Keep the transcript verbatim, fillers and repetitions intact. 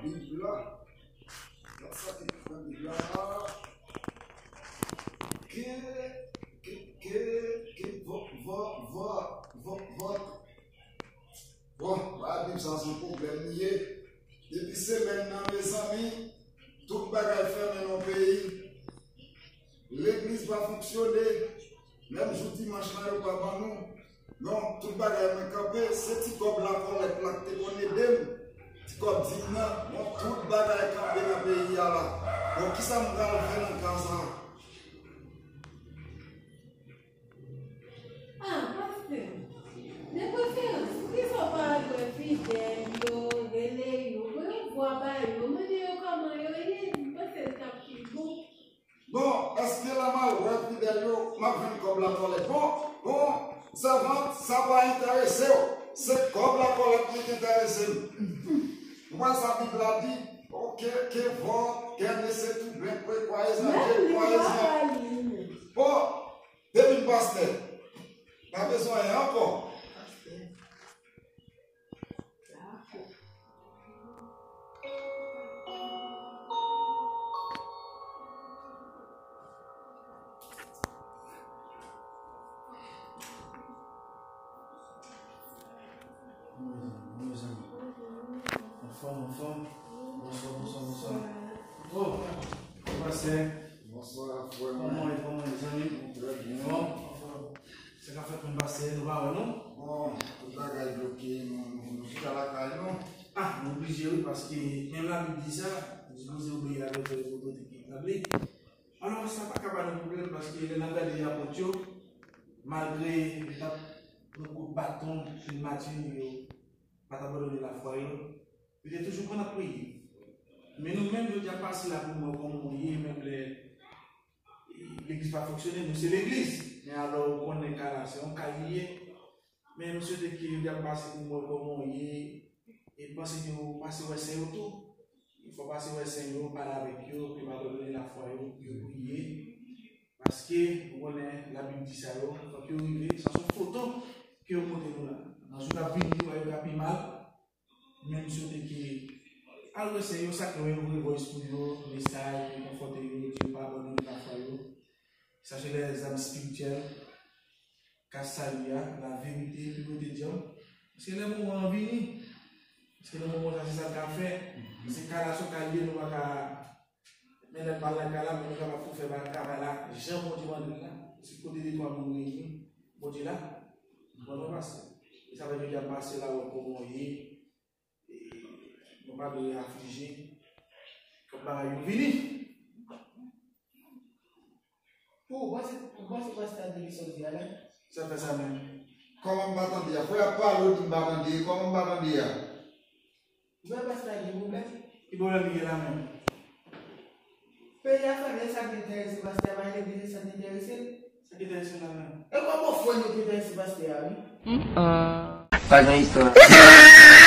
Bib la. Gad sa ki nan Bib la. Ke, ke, ke, ke, vò, vò, vò, vò, vò. Bon, ba Bib sa se yon pwoblèm li ye. Depi semèn nan, mezanmi, tout bagay fèmen nan peyi. Legliz pa fonksyone. Menm jou dimanch la, yo pa ban nou. Non, tout bagay mwen kanpe, se ti kòb lakòlèt la ki te konn ede m. Ti kòb dim nan, bon, tout bagay kanpe nan peyi a la. Bon, kisa m pral fè nan ka sa a? Ah, pastè. De preferans, poukisa w pa al wè fidèl yo, rele yo, voye yon vwa ba yo, mande yo kòman yo ye, m panse l t ap pi bon. Bon, èske lè m al wè fidèl yo, m ap jwenn kòb lakòlèt? Bon, bon, sèvant, sa pa enterese w. Se kòb lakòlèt ki enterese m. Ou wè sa Bib la di? Oke, ke vò, kè ne se tou blen, kwe, kwa e zan, kwe, kwa e zan. Bon, depi m pastè, pa bezwen anyen ankò. Mezanmi, mezanmi. Anfòm, anfòm. Bonswa, bonswa, bonswa. Oh, pastè. Bonswa, frè mwen. Kòman w ye, kòman w ye, zanmi? Trè byen. Bon, anfòm. Sa k ap fèt, menm pastè, nou pa wè nou? Bon, tout bagay bloke, nou, nou, nou chita lakay nou. Ah, nou oblije wi, paske menm Labib di sa, nou sipoze obeyi avèk otorite ki etabli. Alò, sa pa ka ba nou pwoblèm, paske lè n ap gade apot yo, malgre yo t ap pran kout baton, pil matin, yo pa t abandone lafwa yo, yo te toujou konn ap priye. Men nou menm, jodi a, pase la pou nou wè kòman w ye, menm lè legliz pa fonksyone, nou se legliz. Men alò, ou konnen ka la, se yon kay li ye. Men m swete ke yo ap pase pou m wè kòman w ye. E m panse ke w pase wè sè yo tou. Fò w pase wè sè yo, pale avèk yo, pou yo pa abandone lafwa yo, pou yo priye. Paske, ou konnen, Labib di sa yo, fòk yo rive, sa se yon foto ke yo montre nou la. Nan jou k ap vini, ou wè yo ka pi mal. Men m swete ke al wè sè yo, sa k lwen yo voye voice pou yo, mesaj, pou konfòte yo, di yo pa abandone lafwa yo. Sa se lè zam espirityèl, kas sali a, laverite, pi yo te di an. Paske lè moman an vini, paske nan moman sa se sa l ka fè. Se ka la, se ka l ye, nou pa ka mennen l mal nan ka la, men nou kapab tou fè travay la jan Bondye mande l la. Se kote de twa moun reyini, Bondye la. Bon, nou pase. E sa vle di y ap pase la, wè kòman w ye. E nou pa dwe aflije. Kòm bagay yo vini. Pou ou panse, ou panse pastè a di li sòti a la? Sa fè sa menm? Kòman m pa tande a? Fò y ap pale, ou di m pa tande. Kòman m pa tande a? Ou wè pastè a gen pwoblèm? Ki pwoblèm li gen la menm? Peyi a fèmen, sa ki enterese pastè a pa legliz, sa ki enterese l. Sa ki enterese l la menm? E kòman ofrann yo ki enterese pastè a, wi. Pa gen istwa.